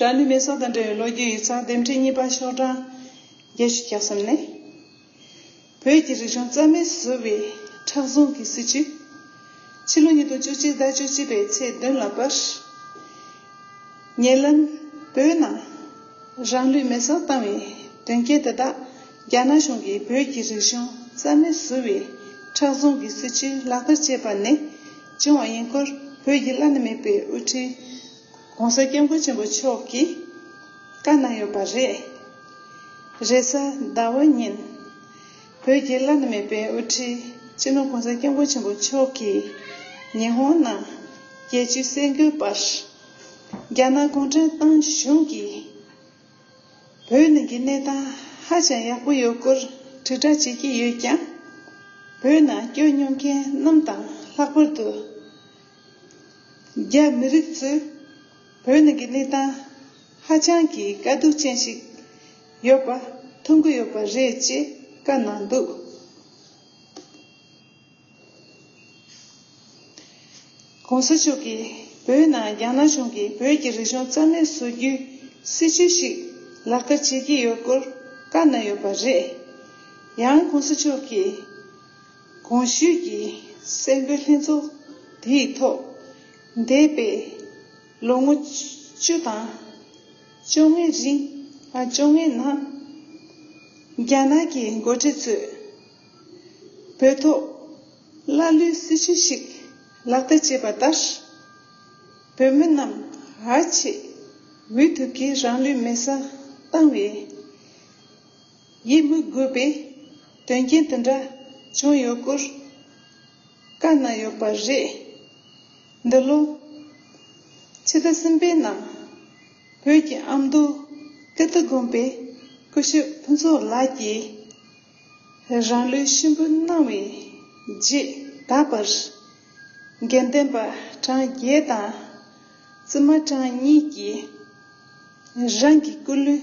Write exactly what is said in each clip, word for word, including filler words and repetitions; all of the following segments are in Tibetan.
རང་ལུས་མེ་སྲེག་དང་འབྲེལ་བའི་ལོ་རྒྱུས་ཡིག་ཚགས། འདེམས་ཁྲི་གཉིས་པ། ཤོག་གྲངས་བརྒྱད་ཅུ་གྱ་གསུམ་ནས། བོད་ཀྱི་རིག་གཞུང་རྩ་མེད་བཟོ་བའི་མཁྲེགས་བཟུང་གི་སྲིད་བྱུས། ཕྱི་ལོ་ཉིས་སྟོང་བཅུ་གཅིག་ཟླ་བཅུ་གཅིག་པའི་ཚེས་བདུན་ལ་བར། ཉེ་ལམ་བོད་ནང་རང་ལུས་མེ་སྲེག་བཏང་བའི་དོན་རྐྱེན་དེ་དག་རྒྱ་ནག་གཞུང་གིས་བོད་ཀྱི་རིག་གཞུང་རྩ་མེད་བཟོ་བའི་མཁྲེགས་བཟུང་གི་སྲིད་བྱུས་ལག་བསྟར་བྱས་པ་ནས་བྱུང་བ་ཡིན་སྐོར། བོད་ཀྱི་བླ་ན་མེད་པའི་དབུ་ཁྲིད་༸གོང་ས་༸སྐྱབས་མགོན་ཆེན་པོ་མཆོག་གིས་བཀའ་གནང་ཡོད་པ་རེད། རེས་གཟའ་ཟླ་བ་ཉིན། བོད་ཀྱི་བླ་ན་མེད་པའི་དབུ་ཁྲིད་སྤྱི་ནོར་༸གོང་ས་༸སྐྱབས་མགོན་ཆེན་པོ་མཆོག་གིས་ཉི་ཧོང་ནང་རྒྱལ་སྤྱིའི་གསར་འགོད་པར། རྒྱ་ནག་གུང་ཁྲན་ཏང་གཞུང་གིས་བོད་ནང་གི་གནས་སྟངས་ཧ་ཅང་ཡག་པོ་ཡོད་སྐོར་དྲིལ་བསྒྲགས་བྱེད་ཀྱི་ཡོད་ཀྱང་། བོད་ནང་སྐྱོད་མྱོང་མཁན་རྣམས་དང་ལྷག་པར་དུ། རྒྱ་མི་རིགས་ཚོས་བོད་ནང་གི་གནས་སྟངས་ཧ་ཅང་གི་དཀའ་སྡུག་ཅན་ཞིག་ཡོད་པ་མཐོང་གི་ཡོད་པ་རེད་ཅེས་བཀའ་གནང་འདུག། ༸གོང་ས་མཆོག་གིས་བོད་ནང་རྒྱ་ནག་གཞུང་གིས་བོད་ཀྱི་རིག་གཞུང་རྩ་མེད་བཟོ་རྒྱུའི་སྲིད་བྱུས་ཤིག་ལག་བསྟར་བྱེད་ཀྱི་ཡོད་སྐོར་བཀའ་གནང་ཡོད་པ་རེད། ཡང་༸གོང་ས་མཆོག་གིས། གོང་ཞུས་ཀྱི་གསར་འགོད་ལྷན་ཚོགས་དེའི་ཐོག་འདས་པའི་ལོ་ངོ་བཅུ་དང་བཅོ་ལྔའི་རིང་ཨ་བཅོ་ལྔའི་ནང་རྒྱ་ནག་གི་འགོ་ཁྲིད་ཚོས་བོད་ཐོག་ཀླ་ཀློའི་སྲིད་བྱུས་ཤིག་ལག་བསྟར་བྱས་པ་ལྟར། བོད་མི་རྣམས་ཧ་ཅང་འུ་ཐུག་གིས་རང་ལུས་མེ་སྲེག་བཏང་བའི་ཡིད་མི་དགོས་པའི་དོན་རྐྱེན་དེ་འདྲ་བྱུང་ཡོད་སྐོར་བཀའ་གནང་ཡོད་པ་རེད། འདི་ལོ་ཕྱི་ཟླ་གསུམ་པའི་ནང་བོད་ཀྱི་ཨ་མདོ་ཀིརྟི་དགོན་པའི་སྐུ་ཞབས་ཕུན་ཚོགས་ལགས་ཀྱིས་རང་ལུས་གཤིན་པོ་གནང་བའི་རྗེས་ད་བར་དགེ་ལྡན་པ་གྲངས་བརྒྱད་དང་བཙུན་མ་གྲངས་གཉིས་ཀྱིས་རང་གི་སྐུ་ལུས་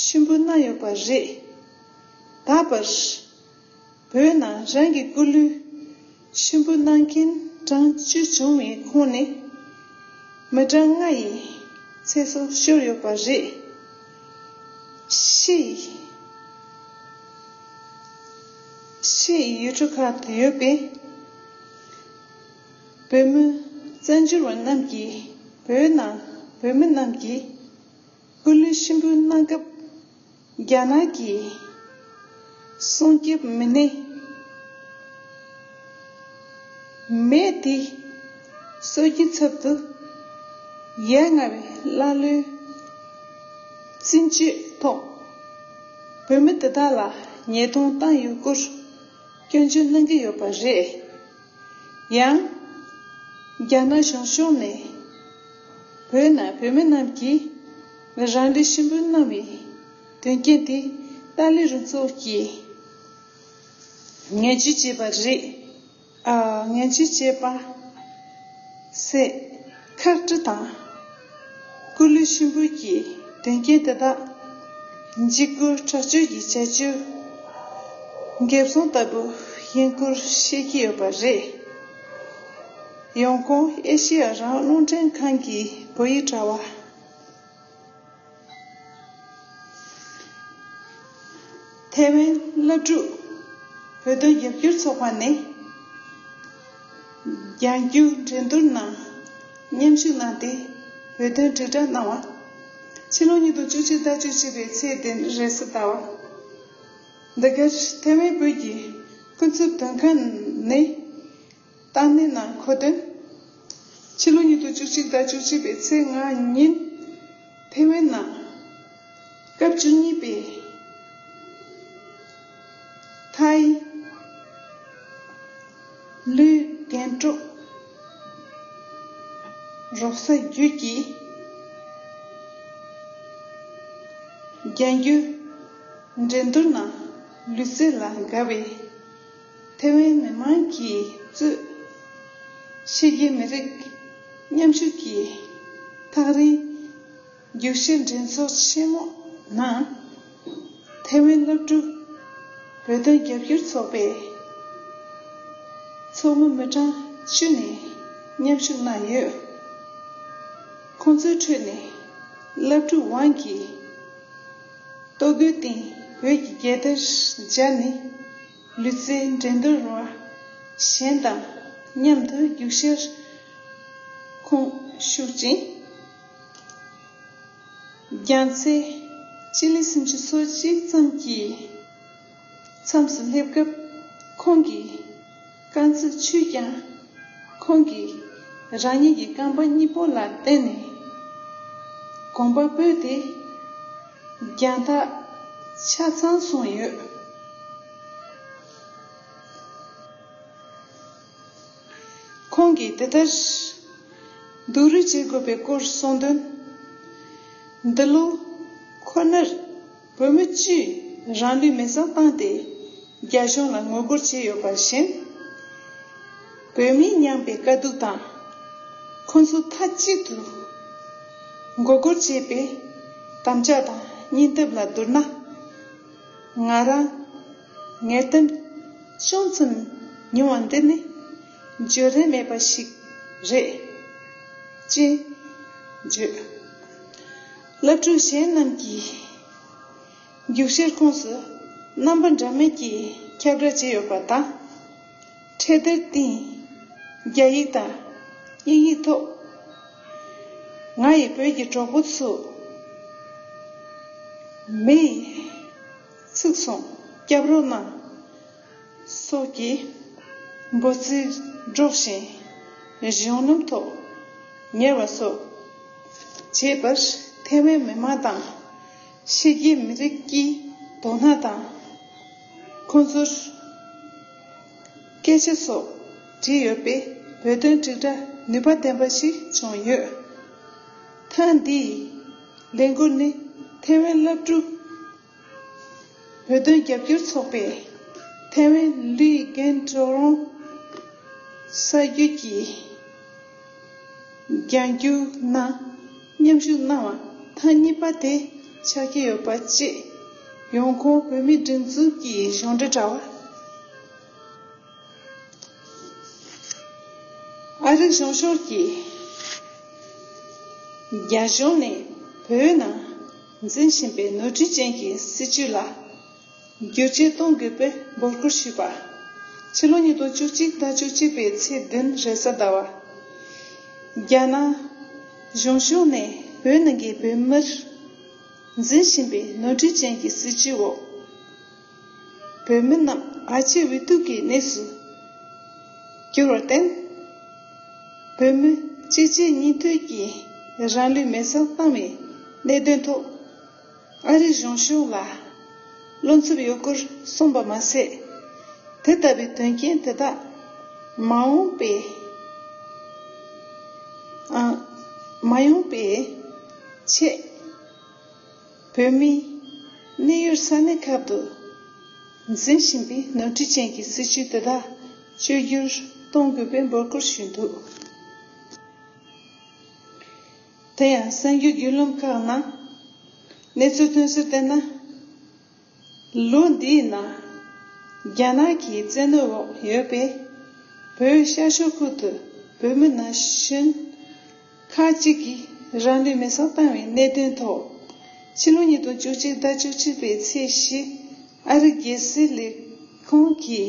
གཤིན་པོ་གནང་ཡོད་པ་རེད། ད་བར་བོད་ནང་རང་གི་སྐུ་ལུས་གཤིན་པོ་གནང་མཁན་གྲངས་བཅུ་བྱུང་བའི་ཁོངས་ནས་མི་གྲངས་ལྔ་ཡི་ཚེ་སྲོག་ཤོར་ཡོད་པ་རེད། ཕྱི་ཡི་ཕྱི་ཡི་ཡུལ་གྲུ་ཁག་ཏུ་ཡོད་པའི་བོད་མི་བཙན་བྱོལ་བ་རྣམས་ཀྱིས་བོད་ནང་བོད་མི་རྣམས་ཀྱིས་སྐུ་ལུས་གཤིན་པོ་གནང་སྐབས། རྒྱ་ནག་གི་སྲུང་སྐྱོབ་མི་སྣས་མེ་དེ་གསོད་རྒྱུའི་ཚབ་ཏུ་ཡ་ང་བའི་ཀླ་ཀློའི་བཙན་བྱོལ་ཐོག་བོད་མི་དེ་དག་ལ་ཉེས་རྡུང་བཏང་ཡོད་སྐོར་སྐྱོན་བརྗོད་གནང་གི་ཡོད་པ་རེད། ཡང་། རྒྱ་ནག་གཞུང་ཕྱོགས་ནས་བོད་ནང་བོད་མི་རྣམས་ཀྱིས་རང་ལུས་གཤིན་པོ་གནང་བའི་དོན་རྐྱེན་དེ་ཏཱ་ལའི་རུ་ཚོགས་ཀྱིས་ངན་ཇུས་བྱས་པ་རེད། ཨ། ངན་ཇུས་བྱས་པ་ཟེར་ཁག་དཀྲི་དང་། སྐུ་ལུས་གཤིན་པོ་གྱི་དོན་རྐྱེན་དེ་དག་འཇིགས་སྐུལ་དྲག་སྤྱོད་ཀྱི་བྱ་སྤྱོད་འགེབས་སྲུང་ལྟ་བུ་ཡིན་སྐོར་བཤད་ཀྱི་ཡོད་པ་རེད། ཡོང་ཁུངས་ཨེ་ཤེ་ཡ་རང་དབང་རླུང་འཕྲིན་ཁང་གི་བོད་ཡིག་དྲ་བ། ཐའེ་ཝན་སློབ་ཕྲུག་བོད་དོན་རྒྱབ་སྐྱོར་ཚོགས་པ་ནས་རྒྱང་རྒྱུག་འགྲན་བསྡུར་ནང་མཉམ་ཞུགས་གནང་སྟེ་བོད་དོན་དྲིལ་བསྒྲགས་གནང་བ། ཕྱི་ལོ་ཉིས་སྟོང་བཅུ་གཅིག་ཟླ་བཅུ་གཅིག་པའི་ཚེས་བདུན་རེས་གཟའ་ཟླ་བ། འདི་གར་ཐའེ་ཝན་བོད་ཀྱི་སྐུ་ཚབ་དོན་ཁང་ནས་བཏང་གནས་ནང་འཁོད་དོན། ཕྱི་ལོ་ཉིས་སྟོང་བཅུ་གཅིག་ཟླ་བཅུ་གཅིག་པའི་ཚེས་ལྔ་ཉིན་ཐའེ་ཝན་ནང་སྐབས་བཅུ་གཉིས་པའི་ཐའི་ལུའི་རྒྱན་དཀྲོག་རོགས་ས་བརྒྱུད་ཀྱིས་རྒྱང་རྒྱུག་འགྲན་བསྡུར་ནང་ལུས་རྩལ་ལ་དགའ་བའི་ཐའེ་ཝན་མི་མང་གིས་གཙོས་ཕྱི་རྒྱལ་མི་རིགས་མཉམ་ཞུགས་ཀྱིས་ཐག་རིང་རྒྱུག་ཤར་འགྲན་ཚོགས་ཆེན་མོ་ནང་ཐའེ་ཝན་སློབ་ཕྲུག་བོད་དོན་རྒྱབ་སྐྱོར་ཚོགས་པའི་ཚོགས་མི་མི་གྲངས་བཅུ་ནས་མཉམ་ཞུགས་གནང་ཡོད། ཁོང་ཚོའི་ཁྲོད་ནས་ སློབ་ཕྲུག་ཝང་གིས་ལྟོ་གོས་སྟེང་བོད་ཀྱི་རྒྱལ་དར་སྦྱར་ནས། ལུས་རྩལ་འགྲན་བསྡུར་བ་གཞན་དང་མཉམ་དུ་རྒྱུགས་ཤར་ཁོངས་ཞུགས་ཤིང་། རྒྱལ་ཚད་སྤྱི་ལེ་སུམ་ཅུ་སོ་གཅིག་ཙམ་གྱི་མཚམས་སུ་སླེབས་སྐབས། ཁོང་གི་རྐང་རྩེད་འཕྲོས་ཀྱང་། ཁོང་གིས་རང་ཉིད་ཀྱི་རྐང་པ་གཉིས་པོ་ལ་བརྟེན་ནས་གོམ་པ་སྤོས་ཏེ་རྒྱང་ཐག་ཆ་ཚང་སོང་ཡོད། ཁོང་གིས་དེ་ལྟར་སྡུག་རུས་བྱེད་དགོས་པའི་སྐོར་གསུངས་དོན། འདི་ལོ་ཁོ་ནར་བོད་མི་བཅས་རང་ལུས་མེར་སྲེག་བཏང་སྟེ་རྒྱ་གཞུང་ལ་ངོ་རྒོལ་བྱས་ཡོད་པ་བཞིན། བོད་མིས་མྱངས་པའི་དཀའ་སྡུག་དང་། ཁོང་ཚོ་མཐའ་གཅིག་ཏུ་མགོ་སྐོར་བྱས་པའི་དམ་བཅའ་དང་སྙིང་སྟོབས་ལ་བསྡུར་ན། ང་རང་ངལ་གསོ་ཅུང་ཙམ་མྱོང་བ་འདི་ནི་བརྗོད་ལས་མེད་པ་ཞིག་རེད་ཅེས་བརྗོད། སློབ་ཕྲུག་གཞན་རྣམས་ཀྱིས་རྒྱུགས་ཤར་ཁོངས་སུ་རྣམ་པ་འདྲ་མིན་གྱིས་ཁྱབ་བསྒྲགས་བྱས་ཡོད་པ་དང་། འཕྲེད་དར་སྟེང་རྒྱ་ཡིག་དང་དབྱིན་ཡིག་ཐོག་ང་ཡི་བོད་ཀྱི་གྲོགས་པོ་ཚོ། མི་ཡིས་ཚིག་སོང་སྐྱབས་རོགས་གནང་། སོགས་ཀྱི་འབོད་ཚིག་སྒྲོག་བཞིན་གཞུང་ལམ་ཐོག་ཉལ་བ་སོགས་བྱས་པར། ཐའེ་ཝན་མི་མང་དང་ཕྱི་རྒྱལ་མི་རིགས་ཀྱི་དོ་སྣང་དང་། ཁོང་ཚོར་སྐད་ཆ་སོགས་བྲིས་ཡོད་པས། བོད་དོན་དྲིལ་བསྒྲགས་ནུས་པ་ལྡན་པ་ཞིག་བྱུང་ཡོད། ཐེངས་འདིའི་ལས་འགུལ་ནི་ཐའེ་ཝན་སློབ་ཕྲུག་བོད་དོན་རྒྱབ་སྐྱོར་ཚོགས་པས་ཐའེ་ཝན་ལུའི་ཀན་ཀྲོའུ་རོང་ས་རྒྱུད་ཀྱི་རྒྱང་རྒྱུག་ནང་མཉམ་ཞུགས་གནང་བ་ཐེངས་གཉིས་པ་དེ་ཆགས་ཀྱི་ཡོད་པ་བཅས། ཡོང་ཁུངས་བོད་མིའི་སྒྲིག་འཛུགས་ཀྱི་གཞུང་འབྲེལ་དྲ་བ། ཨ་རིའི་གཞུང་ཕྱོགས་ཀྱིས་རྒྱ་གཞུང་ནས་བོད་ནང་འཛིན་བཞིན་པའི་ནོར་འཁྲུལ་ཅན་གྱི་སྲིད་བྱུས་ལ་བསྒྱུར་བཅོས་གཏོང་དགོས་པའི་འབོད་སྐུལ་ཞུས་པ། ཕྱི་ལོ་ཉིས་སྟོང་བཅུ་གཅིག་ཟླ་བཅུ་གཅིག་པའི་ཚེས་བདུན་རེས་གཟའ་ཟླ་བ། རྒྱ་ནག་གཞུང་ཕྱོགས་ནས་བོད་ནང་གི་བོད་མིར་འཛིན་བཞིན་པའི་ནོར་འཁྲུལ་ཅན་གྱི་སྲིད་བྱུས་འོག་བོད་མི་རྣམས་ཨ་ཆེ་འུ་ཐུག་གི་གནས་སུ་གྱུར་བར་བརྟེན། བོད་མི་གཅིག་རྗེས་གཉིས་མཐུད་ཀྱིས་རང་ལུས་མེར་སྲེག་བཏང་བའི་གནད་དོན་ཐོག་ཨ་རིའི་གཞུང་ཕྱོགས་ལ་བློ་འཚབ་ཡོད་སྐོར་གསུངས་པ་མ་ཟད། དེ་ལྟ་བུའི་དོན་རྐྱེན་དེ་དག་མ་འོངས་པའི་ཨ་མ་ཡོང་པའི་ཆེད། བོད་མིའི་གནས་ཡུལ་ས་གནས་ཁག་ཏུ་འཛིན་བཞིན་པའི་ནོར་འཁྲུལ་ཅན་གྱི་སྲིད་བྱུས་དེ་དག་བཅོས་བསྒྱུར་གཏོང་དགོས་པའི་འབོད་སྐུལ་ཞུས་འདུག་དེ་ཡང་གསར་འགྱུར་བརྒྱུད་ལམ་ཁག་ནང་གནས་ཚུལ་ཐོན་གསལ་བལྟས་ན། ལོ་འདིའི་ནང་རྒྱ་ནག་གི་བཙན་གནོན་འོག་ཡོད་པའི་བོད་ཤར་ཕྱོགས་ཁུལ་དུ་བོད་མི་ན་གཞོན་ཁག་ཅིག་གིས་རང་ལུས་མེ་སྲེག་བཏང་བའི་གནད་དོན་ཐོག་ཕྱི་ལོ་ཉིས་སྟོང་བཅུ་གཅིག་ཟླ་བཅུ་གཅིག་པའི་ཚེས་བཞི། ཨ་རིའི་རྒྱལ་སྲིད་ལས་ཁུངས་ཀྱི་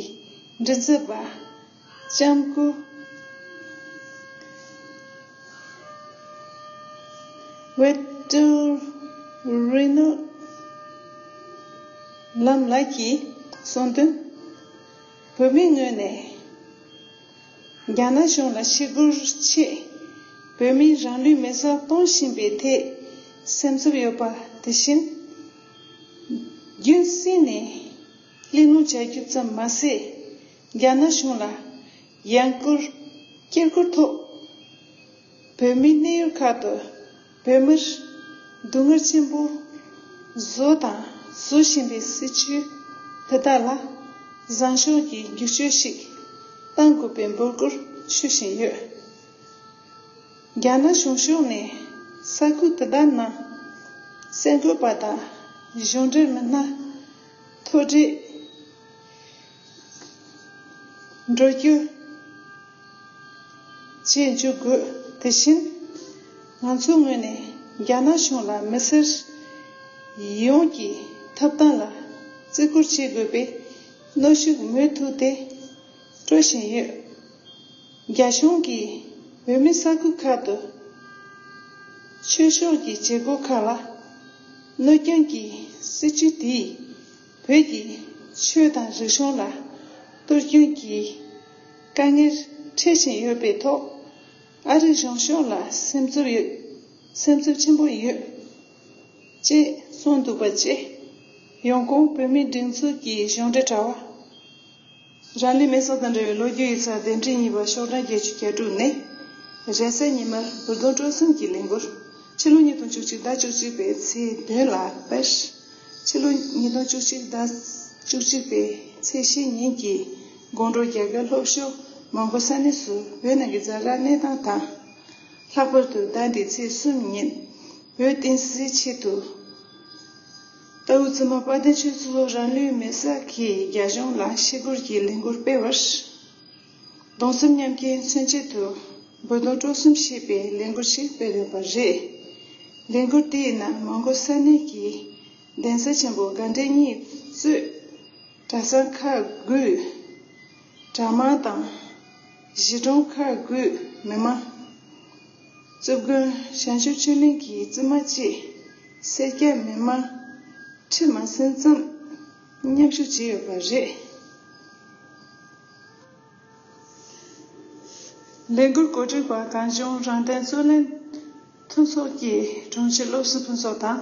མགྲིན་ཚབ་པ་ལྕམ་སྐུ་ཝེ་ཏོ་རི་ནོ་ལམ་ལགས་ཀྱིས་གསུངས་དོན། བོད་མིའི་ངོས་ནས་རྒྱ་ནག་གཞུང་ལ་ཞི་རྒོལ་ཆེད་བོད་མིས་རང་ལུས་མེ་སྲེག་གཏོང་བཞིན་པའི་ཐད་སེམས་འཚབ་ཡོད་པ་དེ་བཞིན། རྒྱུན་བསྲིངས་ནས་གླེང་སློང་བྱ་རྒྱུ་ཙམ་མ་ཟད། རྒྱ་ནག་གཞུང་ལ་ཡང་བསྐྱར་བསྐྱར་བསྐུར་ཐོག་བོད་མིའི་གནས་ཡུལ་ཁག་ཏུ་བོད་མིར་སྡུག་བསྔལ་ཆེན་པོ་བཟོ་དང་བཟོ་བཞིན་པའི་སྲིད་བྱུས་དེ་དག་ལ་བཟང་ཕྱོགས་ཀྱི་བསྒྱུར་བཅོས་ཤིག་གཏང་དགོས་པའི་འབོད་སྐུལ་ཞུ་བཞིན་ཡོད། རྒྱ་ནག་གཞུང་ཕྱོགས་ནས་ས་ཁུལ་དེ་དག་ནང་གསར་འགོད་པ་དང་གཞུང་འབྲེལ་མི་སྣ་ཐོ་འགྲེལ་འགྲོ་རྒྱུ་བྱེད་འཇུག་དགོས། དེ་བཞིན་ང་ཚོའི་ངོས་ནས་ རྒྱ་ནག་གཞུང་ལ་མི་སེར་ཡོངས་ཀྱི་ཐོབ་ཐང་ལ་བརྩི་བཀུར་བྱེད་དགོས་པའི་གནོན་ཤུགས་མུ་མཐུད་དེ་སྤྲོད་བཞིན་ཡོད། རྒྱ་གཞུང་གིས་བོད་མིའི་ས་ཁུལ་ཁག་ཏུ་ཆོས་ཕྱོགས་ཀྱི་བྱེད་སྒོ་ཁག་ལ་གནོད་སྐྱོན་གྱི་སྲིད་བྱུས་དེས་བོད་ཀྱི་ཆོས་དང་རིག་གཞུང་ལ་གཏོར་སྐྱོན་གྱི་དཀའ་ངལ་འཕྲད་བཞིན་ཡོད་པའི་ཐོག་ཨ་རིའི་གཞུང་ཕྱོགས་ལ་སེམས་འཚབ་ཡོད། སེམས་འཚབ་ཆེན་པོ་ཡོད། ཅེས་གསུངས་འདུག་པ་བཅས། ཡོང་ཁུངས་བོད་མིའི་སྒྲིག་འཛུགས་ཀྱི་གཞུང་འབྲེལ་དྲ་བ། རང་ལུས་མེར་སྲེག་དང་འབྲེལ་བའི་ལོ་རྒྱུས་ཡིག་ཚགས་དེབ་ཕྲེང་གཉིས་པ་ཤོག་གྲངས་བརྒྱད་ཅུ་གྱ་དྲུག་ནས། རེས་གཟའ་ཉི་མར་འབུར་གདུང་སྤྲོ་གསུམ་གྱི་ལས་འགུལ། ཕྱི་ལོ་ཉིས་སྟོང་བཅུ་གཅིག་ཟླ་བཅུ་གཅིག་པའི་ཚེས་བདུན་ལ་སྤེལ། ཕྱི་ལོ་ཉིས་སྟོང་བཅུ་གཅིག་ཟླ་བཅུ་གཅིག་པའི་ཚེས་བཞི་ཉིན་གྱི་དགོང་དྲོ་རྒྱ་གར་ལྷོ་ཕྱོགས་མོན་གྷོ་ས་གནས་སུ་བོད་ནང་གི་ཛ་དྲག་གནས་སྟངས་དང་། ལྷག་པར་དུ་ཟླ་འདིའི་ཚེས་གསུམ་ཉིན་བོད་བསྟན་སྲིད་ཆེད་དུ། རྟའུ་བཙུན་མ་དཔལ་ལྡན་ཆོས་གཙོ་རང་ལུས་མེར་སྲེག་གིས་རྒྱ་གཞུང་ལ་ཞི་རྒོལ་གྱི་ལས་འགུལ་སྤེལ་བར། གདུང་སེམས་མཉམ་སྐྱེའི་མཚོན་ཆེད་དུ་འབུར་གདུང་སྤྲོ་གསུམ་ཞེས་པའི་ལས་འགུལ་ཞིག་སྤེལ་ཡོད་པ་རེད། ལས་འགུལ་དེའི་ནང་མོན་གྷོ་ས་གནས་ཀྱི་གདན་ས་ཆེན་པོ་དགའ་ལྡན་གཉིས་གཙོས་གྲྭ་ཚང་ཁག་དགུའི་གྲྭ་དམངས་དང་གཞིས་གྲོང་ཁག་དགུའི་མི་མང་། བཙུན་དགོན་བྱང་ཆུབ་ཆོས་གླིང་གི་བཙུན་མ་བཅས་སེར་སྐྱ་མི་མང་ཁྲི་མ་ཟིན་ཙམ་མཉམ་ཞུགས་བྱས་ཡོད་པ་རེད། ལས་འགུལ་གོ་སྒྲིག་པ་གངས་ལྗོངས་རང་བདེན་རྩོད་ལེན་མཐུན་ཚོགས་ཀྱི་དྲུང་ཆེ་བློ་བཟང་ཕུན་ཚོགས་དང་།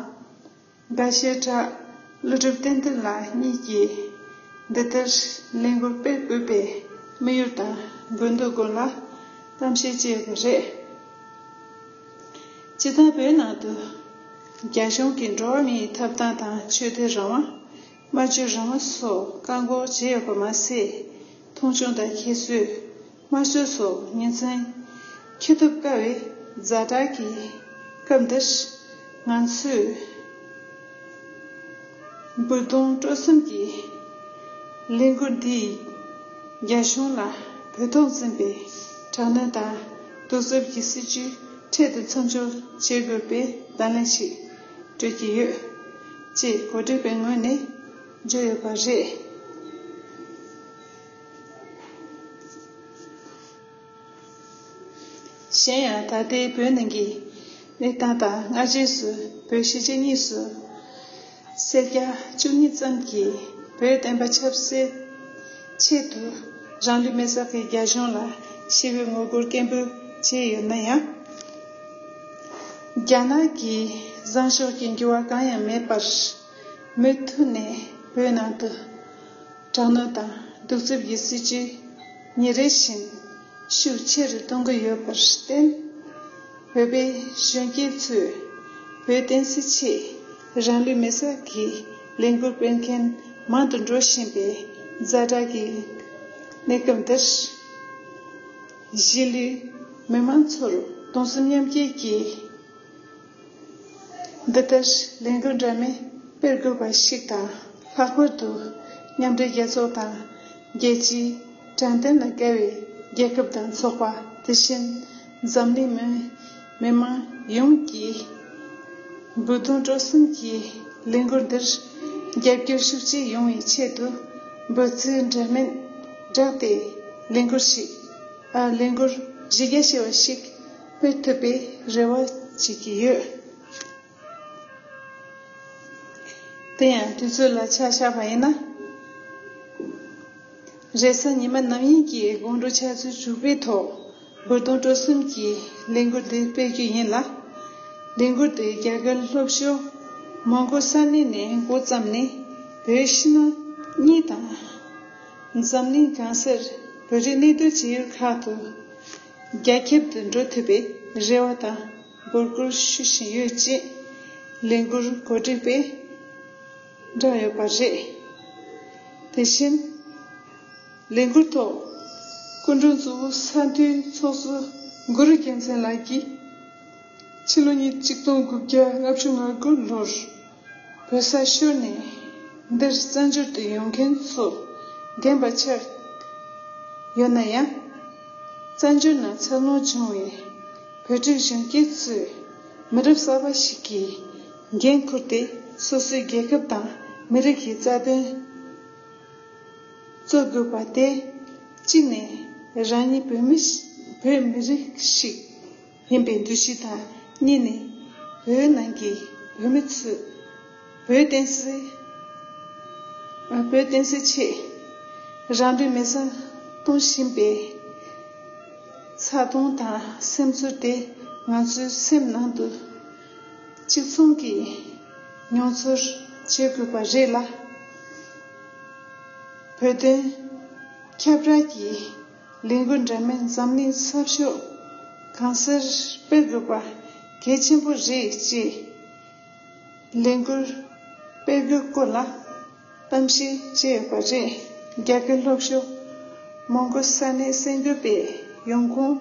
འགའ་ཤས་ཁྲ་ཀླུ་སྒྲུབ་བསྟན་འཛིན་ལགས་གཉིས་ཀྱིས་འདི་ལྟར་ལས་འགུལ་སྤེལ་དགོས་པའི་དམིགས་ཡུལ་དང་དགོས་འདུན་སྐོར་ལ་གཏམ་བཤད་བྱས་པ་རེད། སྤྱིར་བཏང་བོད་ནང་དུ་རྒྱ་གཞུང་གིས་འགྲོ་བ་མིའི་ཐོབ་ཐང་དང་ཆོས་དད་རང་དབང་། སྨྲ་བརྗོད་རང་དབང་སོགས་བཀག་འགོག་བྱས་ཡོད་པ་མ་ཟད། མཐོང་ཆུང་དང་ཁྱད་གསོད། དམར་གསོད་སོགས་ཉིན་མཚན་འཁྱོལ་ཐབས་དཀའ་བའི་ཛ་དྲག་གི་སྐབས་འདིར། ང་ཚོས་འབུར་གདུང་སྤྲོ་གསུམ་གྱི་ལས་འགུལ་འདིས་རྒྱ་གཞུང་ལ་བོད་ཐོག་འཛིན་པའི་དྲག་གནོན་དང་གདུག་རྩུབ་ཀྱི་སྲིད་བྱུས་འཕྲལ་དུ་མཚམས་འཇོག་བྱེད་དགོས་པའི་བརྡ་ལན་ཞིག་སྤྲོད་ཀྱི་ཡོད། ཅེས་གོ་སྒྲིག་པའི་ངོས་ནས་བརྗོད་ཡོད་པ་རེད། གཞན་ཡང་ད་ལྟའི་བོད་ནང་གི་གནས་སྟངས་དང་སྔ་རྗེས་སུ་བོད་གཞིས་བྱེས་གཉིས་སུ་སེར་སྐྱ་བཅུ་གཉིས་ཙམ་གྱིས་བོད་བསྟན་པ་ཆབ་སྲིད་ཆེད་དུ་རང་ལུས་མེར་བསྲེགས་ཀྱིས་རྒྱ་གཞུང་ལ་ཞི་བའི་ངོ་རྒོལ་སྐད་འབོད་བྱས་ཡོད་ན་ཡང་། རྒྱ་ནག་གི་བཟང་ཕྱོགས་ཀྱི་འགྱུར་བ་གང་ཡང་མེད་པར་མུ་མཐུད་ནས་བོད་ནང་དུ་དྲག་གནོན་དང་གདུག་རྩུབ་ཀྱི་སྲིད་བྱུས་ཉིན་རེ་བཞིན་ཤུགས་ཆེ་རུ་གཏོང་གི་ཡོད་པར་བརྟེན། བོད་པའི་གཞོན་སྐྱེས་ཚོས་བོད་བསྟན་སྲིད་ཆེད་རང་ལུས་མེར་སྲེག་གི་ལས་འགུལ་སྤེལ་མཁན་མང་དུ་འགྲོ་བཞིན་པའི་ཛ་དྲག་གི་གནས་སྐབས་འདིར། གཞིས་ལུས་མི་མང་ཚོར་གདུང་སེམས་མཉམ་སྐྱེད་ཀྱི་འདི་ལྟར་ལས་འགུལ་འདྲ་མིན་སྤེལ་དགོས་པ་ཞིག་དང་། ལྷག་པར་དུ་མཉམ་འབྲེལ་རྒྱལ་ཚོགས་དང་རྒྱལ་སྤྱིའི་དྲང་བདེན་ལ་དགའ་བའི་རྒྱལ་ཁབ་དང་ཚོགས་པ། དེ་བཞིན་འཛམ་གླིང་མི་མི་མང་ཡོངས་ཀྱིས་འབུར་གདུང་སྤྲོ་གསུམ་གྱི་ལས་འགུལ་འདིར་རྒྱབ་སྐྱོར་ཤུགས་ཆེ་ཡོང་བའི་ཆེད་དུ་འབོད་ཚིག་འདྲ་མིན་བསྒྲགས་ཏེ་ལས་འགུལ་ཞིག་ཨ་ལས་འགུལ་གཞི་རྒྱ་ཆེ་བ་ཞིག་སྤེལ་ཐུབ་པའི་རེ་བ་བྱེད་ཀྱི་ཡོད། དེ་ཡང་དུས་ཚོད་ལ་ཆ་བཞག་པ་ཡིན་ན། རེས་གཟའ་ཉི་མ་ནམ་ཡིན་གྱི་དགོང་དྲོ་ཆུ་ཚོད་དྲུག་པའི་ཐོག་འབུར་གདུང་སྤྲོ་གསུམ་གྱི་ལས་འགུལ་འདི་སྤེལ་རྒྱུ་ཡིན་ལ། ལས་འགུལ་དེ་རྒྱ་གར་ལྷོ་ཕྱོགས་མོན་གྷོ་ས་གནས་ནས་འགོ་བརྩམས་ནས། བོད་ཕྱི་ནང་གཉིས་དང་། འཛམ་གླིང་གང་སར་བོད་རིགས་གནས་སྡོད་བྱེད་ཡུལ་ཁག་ཏུ་རྒྱ་ཁྱབ་ཏུ་འགྲོ་ཐུབ་པའི་རེ་བ་དང་འབོད་སྐུལ་ཞུ་བཞིན་ཡོད་ཅེས་ལས་འགུལ་གོ་སྒྲིག་པས་བསྒྲགས་ཡོད་པ་རེད། དེ་བཞིན། ལས་འགུལ་ཐོག་སྐུ་མགྲོན་གཙོ་བོ་ས་འཐུས་ཚོགས་གཙོ་གུ་རུ་རྒྱལ་མཚན་ལགས་ཀྱིས། ཕྱི་ལོ་ཉིས་གཅིག་སྟོང་དགུ་བརྒྱ་ལྔ་བཅུ་ང་དགུ་ལོར་བོད་ས་ཤོར་ནས་འདིར་བཙན་བྱོལ་དུ་ཡོང་མཁན་ཚོ་བདེན་པ་ཆགས་ཡོད་ན་ཡང་། བཙན་བྱོལ་ནང་འཚར་ལོངས་བྱུང་བའི་བོད་རིགས་གཞོན་སྐྱེས་ཚོས། མི་རབས་གསར་པ་ཞིག་གིས་འགན་འཁུར་ཏེ། སོ་སོའི་རྒྱལ་ཁབ་དང་མི་རིགས་ཀྱི་རྩ་དོན་རྩོད་དགོས་པ་དེ། གཅིག་ནས་རང་ཉིད་བོད་མི་ཞིག་བོད་མི་རིགས་ཤིག་ཡིན་པའི་འདུ་ཤེས་དང་། གཉིས་ནས་བོད་ནང་གི་བོད་མི་ཚོས་བོད་བསྟན་སྲིད། བོད་བསྟན་སྲིད་ཆེད་རང་ལུས་མེ་སྲེག་གཏོང་བཞིན་པའི་ཚ་གདུང་དང་སེམས་ཚོར་དེ། ང་ཚོའི་སེམས་ནང་དུ་གཅིག་མཚུངས་ཀྱི་མྱོང་ཚོར་བྱེད་དགོས་པ་རེད་ལ། བོད་དོན་ཁྱབ་བསྒྲགས་ཀྱི་ལས་འགུལ་འདྲ་མིན་འཛམ་གླིང་ས་ཕྱོགས་གང་སར་སྤེལ་དགོས་པ་གལ་ཆེན་པོ་རེད་ཅེས། ལས་འགུལ་སྤེལ་དགོས་སྐོར་ལ་གཏམ་བཤད་བྱས་ཡོད་པ་རེད། རྒྱ་གར་ལྷོ་ཕྱོགས་མོན་གྷོ་ས་གནས་གསར་འགོད་པའི་ཡོང་ཁུངས།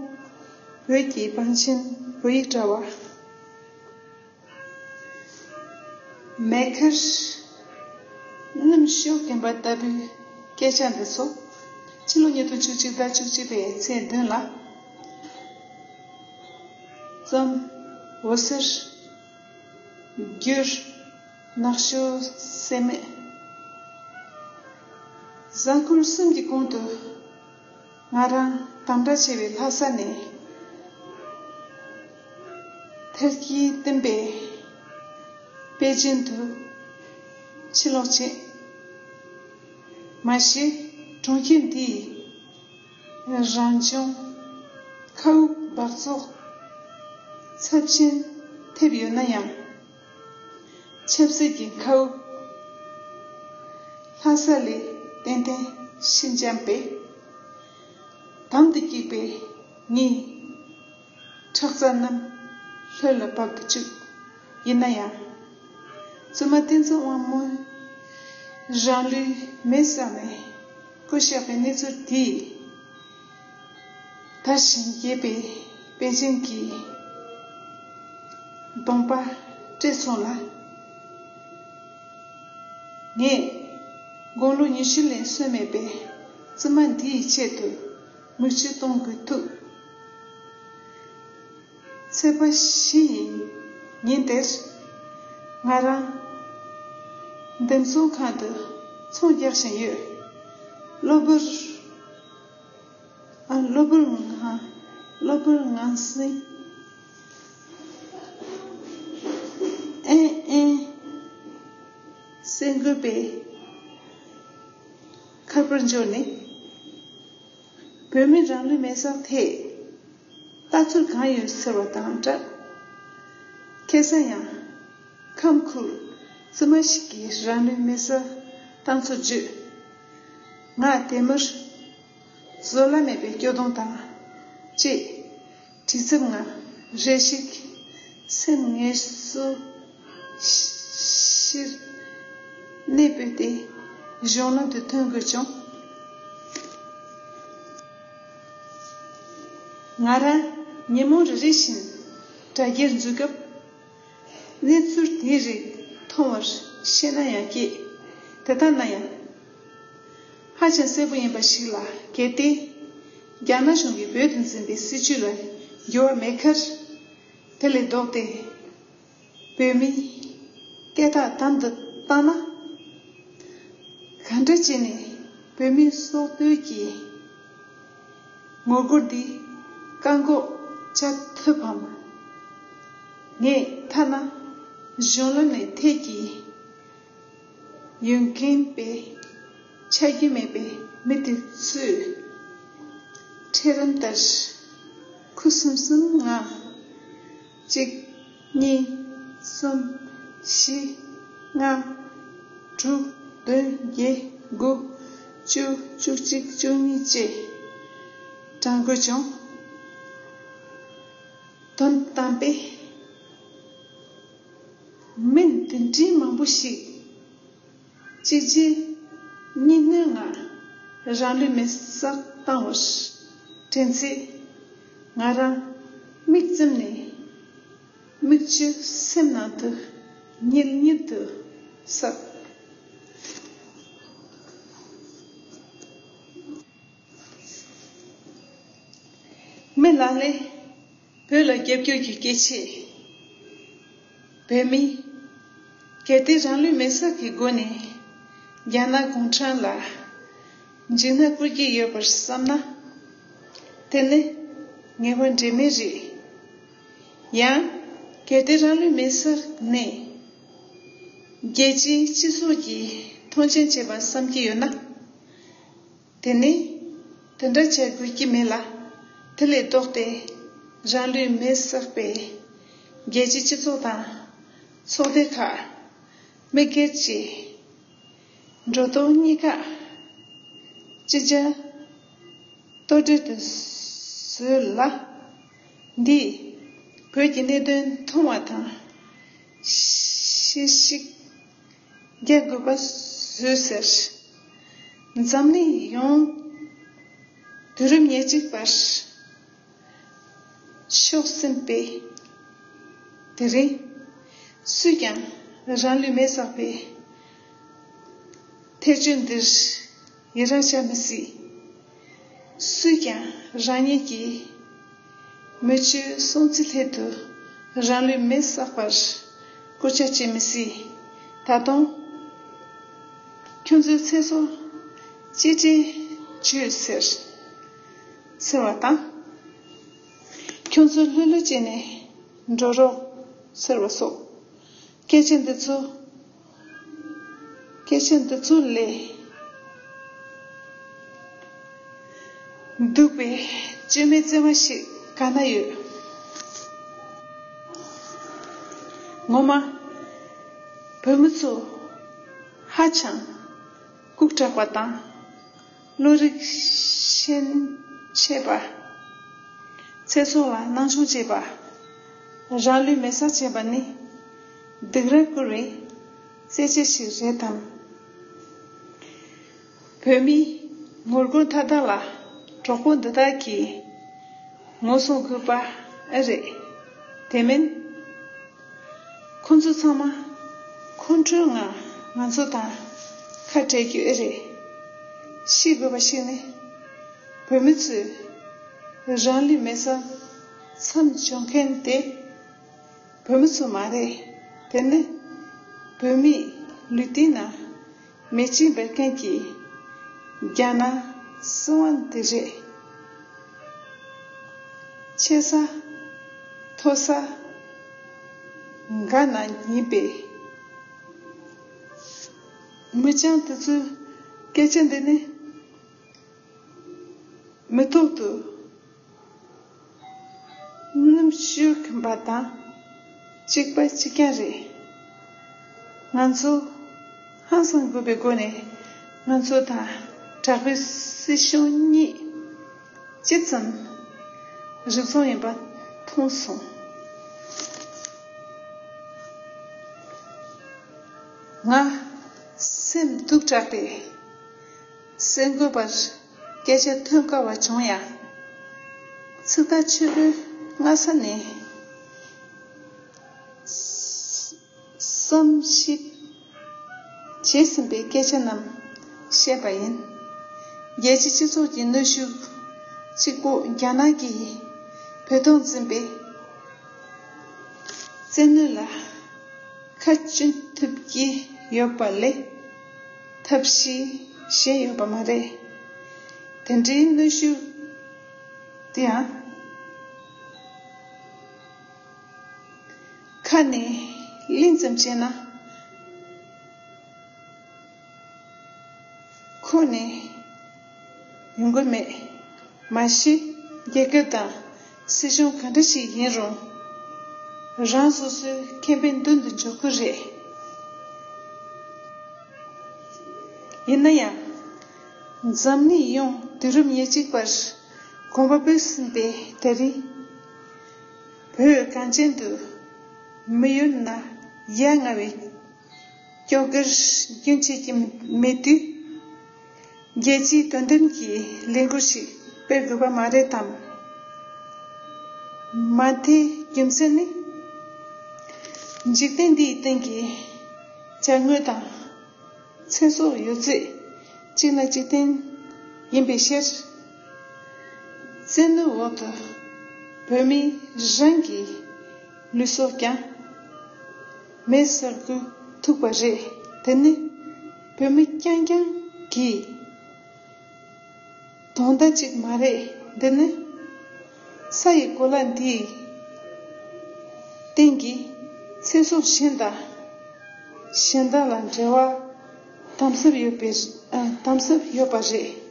བོད་ཀྱི་བང་ཆེན་བོད་ཡིག་དྲ་བ། མེ་ཁར་སྣུམ་ཤོག་གིན་པ་ལྟ་བུའི་སྐད་ཆ་འདི་ཚོ་ཕྱི་ལོ་ཉིས་སྟོང་བཅུ་གཅིག་ཟླ་བཅུ་གཅིག་པའི་ཚེས་བདུན་ལ། རྩོམ། འོད་ཟེར། བསྒྱུར། ནག་ཞོ་སེ་མེད། གཟའ་འཁོར་གསུམ་གྱི་གོང་དུ། ང་རང་དམ་དྲག་ཆེ་བའི་ལྷ་ས་ནས་ཐེར་གྱིས་བསྟན་པའི་པེ་ཅིན་དུ་ཕྱིར་ལོག་བྱས། མ་གཞི་གྲོང་ཁྱེར་འདིའི་རང་བྱུང་མཁའ་དབུགས་འབག་བཙོག་ཚབས་ཆེན་ཐེབས་ཡོད་ན་ཡང་། ཆབ་སྲིད་ཀྱི་མཁའ་དབུགས་ལྷ་ས་ལས་ཏན་ཏན་ཞི་འཇམ་པས། དམ་དུ་བཀྱིགས་པའི་ངའི་ཁྲག་རྩ་རྣམས་ལྷོད་ལ་བབས་བཅུག་ཡིན་ན་ཡང་། བཙུན་མ་བསྟན་འཛིན་དབང་མོས་རང་ལུས་མེ་བསྲེགས་ནས་བཀོད་བཞག་པའི་གནས་ཚུལ་དེས། དར་ཞིང་རྒྱས་པའི་པེ་ཅིན་གྱི་གདོང་པ་བཀྲེས་སོང་ལ། ངས་དགུང་ལོ་ཉི་ཤུ་ལས་སོན་མེད་པའི་བཙུན་མ་འདིའི་ཆེད་དུ་མིག་ཆུ་གཏོང་དགོས་ཐུག་ཚེས་པ་བཞི་ཡི་ཉིན་དེར། ང་རང་འདེམས་ཚོགས་ཁང་དུ་ཚོང་རྒྱག་བཞིན་ཡོད། གློ་བུར། ཨ། གློ་བུར་ངང་། གློ་བུར་ངང་སེང་། ཨེ་ཨེ། གསར་འགོད་པའི་ཁ་པར་འབྱོར་ནས། བོད་མི་རང་ལུས་མེ་སྲེག་ཐད་ལྟ་ཚུལ་གང་ཡོད་ཟེར་བ་དང་སྦྲགས། ཁ་སང་ཡང་ཁམས་ཁུལ་བཙུན་མ་ཞིག་གིས་རང་ལུས་མེ་སྲེག་བཏང་ཚུལ་བརྗོད། ང་དེ་མུར་བཟོད་གླགས་མེད་པའི་སྐྱོ་གདུང་དང་བཅས། དྲི་ཚབ་ངང་རེ་ཞིག་སེམས་ངལ་གསོ་ཕྱིར་གནས་སྤོས་ཏེ་གཞུང་ལམ་དུ་ཐོན་དགོས་བྱུང་། ང་རང་ཉིན་མོ་རེ་རེ་བཞིན་དྲ་རྒྱར་འཛུལ་སྐབས། གནས་ཚུལ་དེའི་རིགས་མཐོང་བར་ཤེས་ན་ཡང་སྐད་དེ་ལྟ་ན་ཡང་། ཧ་ཅང་གསལ་པོ་ཡིན་པ་ཞིག་ལ། གལ་ཏེ་རྒྱ་ནག་གཞུང་གིས་བོད་དུ་འཛིན་པའི་སྲིད་བྱུས་ལ་འགྱུར་བ་མེད་ཁར། དེ་ལས་ལྡོག་སྟེ་བོད་མིའི་སྐད་གྲགས་དམ་དུ་བཏང་ན། གང་འདྲ་བྱས་ནས་བོད་མིའི་སྲོག་བླུའི་ངོ་རྒོལ་འདི་བཀག་འགོག་བྱ་ཐུབ་བམ། ངས་ཐ་ན་གཞུང་ལམ་ནས་ཐད་ཀྱི་ཡོང་མཁན་པའི་ཆ་རྒྱུས་མེད་པའི་མི་དེ་ཚོའི་འཕྲལ་རིམ་ལྟར་ཁུ་སིམ་སིམ་ངང་གཅིག་གཉིས། གསུམ། བཞི། ལྔ། དྲུག་བདུན། བརྒྱད། དགུ། བཅུ། བཅུ་གཅིག་བཅུ་གཉིས་བཅས་བགྲང་དགོས་བྱུང་། དོན་དམ་པའི་མི་འདི་འདྲའི་མང་པོ་ཞིག་གཅིག་རྗེས་གཉིས་མཐུད་ངང་རང་ལུས་མེ་སྲེག་བཏང་བར་དྲན་ཚེ། ང་རང་མིག་བཙུམ་ནས་མིག་ཆུ་སེམས་ནང་དུ་ཉིལ་ཉིལ་དུ་ཟགས། མི་ལ་ལས་བོད་ལ་རྒྱབ་སྐྱོར་གྱི་སྐད་ཆས་ བོད་མི་གལ་ཏེ་རང་ལུས་མེར་བསྲེགས་ཀྱི་སྒོ་ནས་རྒྱ་ནག་གུང་ཁྲན་ལ་འཇིགས་སྣང་བསྐུལ་གྱི་ཡོད་པར་བསམ་ན། དེ་ནི་ངེས་པ་འབྲེལ་མེད་རེད། ཡང་གལ་ཏེ་རང་ལུས་མེར་བསྲེགས་ནས་རྒྱལ་སྤྱིའི་སྤྱི་ཚོགས་ཀྱིས་མཐོང་ཆེན་བྱེད་པར་བསམ་གྱི་ཡོད་ན། དེ་ནི་དེ་འདྲ་བྱ་དགོས་ཀྱི་མེད་ལ། དེ་ལས་ལྡོག་སྟེ་རང་ལུས་མེར་བསྲེགས་པའི་རྒྱལ་སྤྱིའི་སྤྱི་ཚོགས་དང་ཚོགས་སྡེ་ཁག་མི་སྒེར་གྱི་འགྲོ་སྟངས་གཉིས་ཀ་ཅི་བྱ་གཏོལ་འབྲེལ་དུ་བཟོས་ལ། འདིས་བོད་ཀྱི་གནད་དོན་མཐོང་བ་དང་ཤེས་ཤིག་རྒྱག་དགོས་པ་བཟོས་ཟེར། འཛམ་གླིང་ཡོངས་དུས་རབས་ཉེར་གཅིག་པར་ཤོག་ཟིན་པའི་དེ་རིང་སུས་ཀྱང་རང་ལུས་མེར་བསྲེགས་པའི་ཐལ་སྤྱོད་འདིར་ཡི་རང་བྱ་མི་སྲིད། སུས་ཀྱང་རང་ཉིད་ཀྱི་མི་ཆོས་སྲུང་བརྩིའི་སླད་དུ་རང་ལུས་མེར་བསྲེགས་པར་སྐུལ་ལྕག་བྱེད་མི་སྲིད། ད་དུང་ཁྱོད་ཚོའི་ཚེ་སྲོག་གཅེས་སྤྲས་བྱོས་ཟེར་ཟེར་བ་དང་། ཁྱོད་ཚོ་ལྷོད་ལྷོད་བྱས་ནས་འགྲོ་རོགས་ཟེར་བ་སོགས། སྐད་ཆ་འདི་ཚོ། སྐད་ཆ་འདི་ཚོ་ལས་སྡུག་པའི་སྐྱོན་མེད་བརྩེ་བ་ཞིག་ག་ན་ཡོད། ངོ་མ་བོད་མི་ཚོ་ཧ་ཅང་ལྐུགས་དྲགས་པ་དང་། བློ་རིག་ཤེས་ཆེ་བ། ཚེ་སྲོག་ལ་སྣང་ཆུང་བྱེད་པ། རང་ལུས་མེ་སྲེག་བྱེད་པ་ནི་སྡིགས་ར་བསྐུལ་བའི་རྩེད་ཆས་ཤིག་རེད་དམ། བོད་མིའི་ངོ་རྒོལ་མཐའ་དག་ལ་གྲོགས་པོ་འདི་དག་གིས་ངོ་སྲུང་དགོས་པ་ཨེ་རེད། དེ་མིན། ཁོ་ཚོ་ཚང་མ་ཁོང་ཁྲོའི་ངང་ང་ཚོ་དང་ཁ་བྲལ་རྒྱུ་ཨེ་རེད། ཤེས་དགོས་པ་ཞིག་ནི། བོད་མི་ཚོས་རང་ལུས་མེ་སྲེག་མཚམས་འཇོག་མཁན་དེ་བོད་མི་ཚོ་མ་རེད། དེ་ནི་བོད་མིའི་ལུས་རྟེན་ནང་མེ་ལྕེ་འབར་མཁན་གྱི་རྒྱ་ནག་སྲིད་དབང་དེ་རེད། ཆེ་ས་མཐོ་ས་འགའ་ན་ཉེས་པའི་མི་རྐྱང་དེ་ཚོའི་སྐད་ཆ་འདི་ནི་མི་ཐོག་ཏུ་སྣུམ་ཞུ་གིན་པ་དང་གཅིག་པ་གཅིག་རྐྱང་རེད། ང་ཚོ་ཧང་སང་དགོས་པའི་སྒོ་ནས་ང་ཚོ་དང་དྲག་པོའི་སྲིད་གཞུང་གཉིས་ཇི་ཙམ་རིག་ཚོང་ཡིན་པ་མཐོང་སོང་། ང་སེམས་སྡུག་དྲགས་པས་གསར་འགོད་པར་སྐད་ཆ་ཐོན་དཀའ་བ་བྱུང་ཡང་། ཚིག་ཐག་ཆོད་པོའི་སྔ་ས་ནས་བསམ་གཞིག་བྱས་ཟིན་པའི་སྐད་ཆ་རྣམས་བཤད་པ་ཡིན། རྒྱལ་སྤྱིའི་སྤྱི་ཚོགས་ཀྱི་གནོན་ཤུགས་གཅིག་པོ་རྒྱ་ནག་གིས་བོད་དོན་འཛིན་པའི་བཙན་གནོན་ལ་ཁ་གཅུན་ཐུབ་ཀྱི་ཡོད་པ་ལས་ཐབས་ཤེས་གཞན་ཡོད་པ་མ་རེད། དེ་འདྲའི་གནོན་ཤུགས་དེ་ཡང་ཁ་ནས་གླེང་ཙམ་བྱས་ན། ཁོ་ནས་ཡོང་གི་མེད། མ་གཞི་རྒྱལ་ཁབ་དང་སྲིད་གཞུང་ག་འདྲ་ཞིག་ཡིན་རུང་། རང་སོ་སོའི་ཁེ་ཕན་མདུན་དུ་འཇོག་གི་རེད། ཡིན་ན་ཡང་། འཛམ་གླིང་ཡོངས་དུས་རབས་ཉེར་གཅིག་པར་གོམ་པ་སྤོས་ཟིན་པའི་དེ་རིང་། བོད་གངས་ཅན་དུ་མི་ཡུལ་ན་ཡ་ང་བའི་སྐྱོ་གར་རྒྱུན་ཆད་ཀྱི་མེད་དུས། རྒྱལ་སྤྱིའི་དོ་དམ་གྱི་ལས་འགུལ་ཞིག་སྤེལ་དགོས་པ་མ་རེད་དམ། མ་མཐའི་རྒྱུ་མཚན་ནི། འཇིག་རྟེན་འདིའི་སྟེང་གི་བྱ་དངོས་དང་། ཚེ་སྲོག་ཡོད་ཚད་གཅིག་ལ་གཅིག་བརྟེན་ཡིན་པའི་ཕྱིར། བཙན་གནོན་འོག་ཏུ་བོད་མི་རང་གི་ལུས་སྲོག་ཀྱང་ མེད་ཟེར་དུས་ཐུག་པ་རེད། དེ་ནི་བོད་མི་རྐྱང་རྐྱང་གི་དོན་དག་ཅིག་མ་རེད། འདི་ནི་ས་ཡི་གོ་ལ་འདིའི་སྟེང་གི་ཚེ་སྲོག་གཞན་དང་གཞན་དག་ལ་འབྲེལ་བ་དམ་ཟབ་ཡོད་པའི་ཨ། དམ་ཟབ་ཡོད་པ་རེད།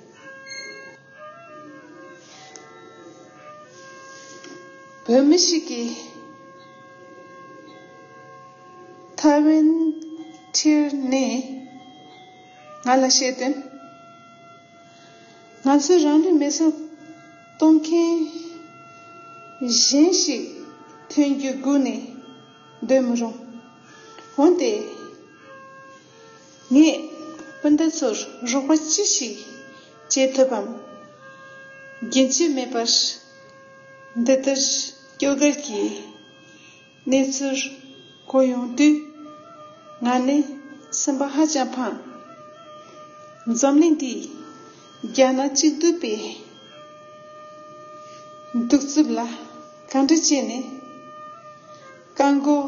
བོད་མི་ཞིག་གིས་ཐའེ་ཝན་ཁྲིར་ནས་ང་ལ་བཤད་དོན། ང་ཚོས་རང་ལུས་མེ་སྲེག་གཏོང་མཁན་གཞན་ཞིག་ཐོན་རྒྱུ་སྒུག་ནས་སྡོད་མི་རུང་། འོན་ཏེ། ངས་སྤུན་ཟླ་ཚོར་རོགས་པ་ཅི་ཞིག་བྱེད་ཐུབ་བམ། རྒྱུན་ཆད་མེད་པར་འདི་ལྟར་སྐྱོ་གར་གྱི་གནས་ཚུལ་གོ་ཡོང་དུས། ང་ནི་སེམས་པ་ཧ་ཅང་ཕངས། འཛམ་གླིང་འདིས་རྒྱ་ནག་གཅིག་སྡུད་པའི་གདུག་རྩུབ་ལ་ག་འདྲ་བྱས་ནས་བཀག་འགོག་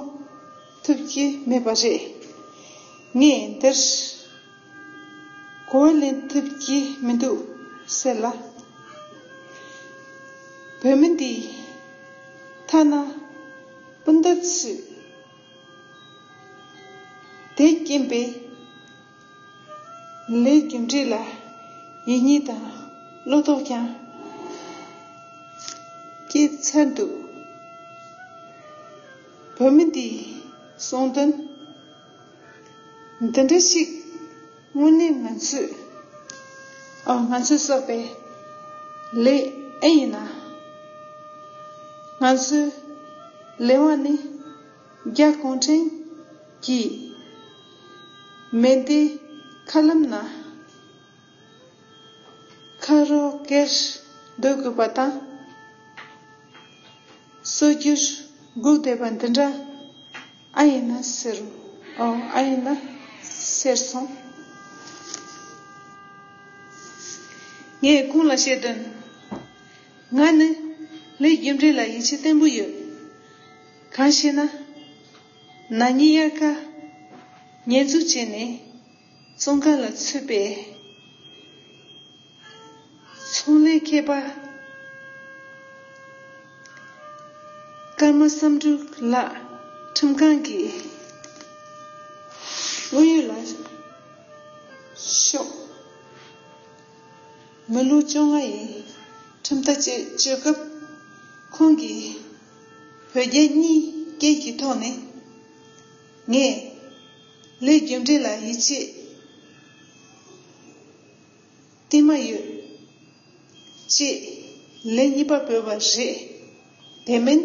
ཐུབ་ཀྱི་མེད་པ་རེད། ངས་འདིར་གོ་བ་ལེན་ཐུབ་ཀྱི་མི་འདུག་ཟེར་ལ། བོད་མི་འདིས་ཐ་ན་སྤུན་ཟླ་ཚོས་དེ་རྐྱེན་པས་ལས་རྒྱུ་འབྲས་ལ་ཡིད་གཉིས་དང་བློ་དོགས་ཀྱང་སྐྱེས་ཚར་འདུག་བོད་མི་འདིས་གསུངས་དོན། འདི་འདྲ་ཞིག་དངོས་གནས་ང་ཚོས། ཨོ། ང་ཚོས་བསགས་པའི་ལས་ཨེ་ཡིན་ན། ང་ཚོའི་ལས་དབང་ནི་རྒྱ་གུང་ཁྲན་གྱི་མེ་མདའི་མཁའ་ལམ་ན་ཁ་རོག་གེར་སྡོད་དགོས་པ་དང་། གསོད་རྒྱུར་སྒུག་བསྡད་པ་འདི་འདྲ་ཨ་ཡིན་ན་ཟེར་རོ། ཨོ། ཨ་ཡིན་ན་ཟེར་སོང་། ངས་ཁོང་ལ་བཤད་དོན། ང་ནི་ལས་རྒྱུ་འབྲས་ལ་ཡིད་ཆེས་བརྟན་པོ་ཡོད། གང་ཞེ་ན། ན་ནིང་དབྱར་ཁ་ཉེས་འཛུགས་བྱས་ནས་བཙོན་ཁང་ལ་ཚུད་པའི་ཚོང་ལས་མཁས་པ་ཀརྨ་བསམ་འགྲུབ་ལགས་ཁྲིམས་ཁང་གིས་དངོས་ཡོད་ལ་ཤོག་མི་ལོ་བཅོ་ལྔ་ཡི་ཁྲིམས་ཐག་བཅད་བཅད་སྐབས། ཁོང་གིས་བོད་རྒྱ་གཉིས་སྐད་ཀྱི་ཐོག་ནས་ངས་ལས་རྒྱུ་འབྲས་ལ་ཡིད་ཆེས་གཏིང་མ་ཡོད་ཅེས་ལན་གཉིས་པ་བོས་པ་རེད། དེ་མིན།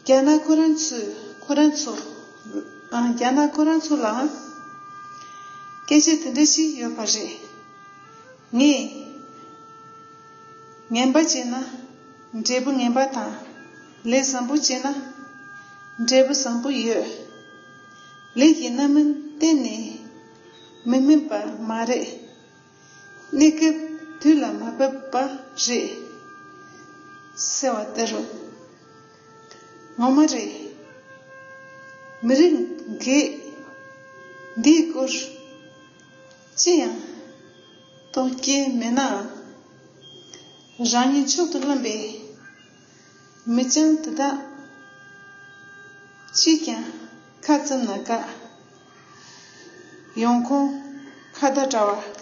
རྒྱ་ནག་ཁོ་རང་ཚོས་ཁོ་རང་ཚོ། ཨ། རྒྱ་ནག་ཁོ་རང་ཚོ་ལའང་སྐད་ཆ་དེ་འདྲ་ཞིག་ཡོད་པ་རེད། ངས་ངན་པ་བྱས་ན་འབྲས་བུ་ངན་པ་དང་། ལས་བཟང་པོ་བྱས་ན་འབྲས་བུ་བཟང་པོ་ཡོད། ལས་ཀྱི་རྣམ་སྨིན་གཏན་ནས་མི་སྨིན་པ་མ་རེད། གནས་སྐབས་དུས་ལ་མ་བབ་པ་རེད། ཟེར་བ་ལྟར་རོ། ངོ་མ་རེད། མི་རིགས་འགས་འདིའི་སྐོར་ཅི་ཡང་རྟོག་གེ་མེད་ནའང་། རང་ཉིད་མཆོག་ཏུ་བླངས་པའི་མི་རྐྱང་དེ་དག་ཅིས་ཀྱང་ཁ་བཙུམ་ན་དགའ། ཡོང་ཁུངས་ཁ་བརྡ་དྲ་བ།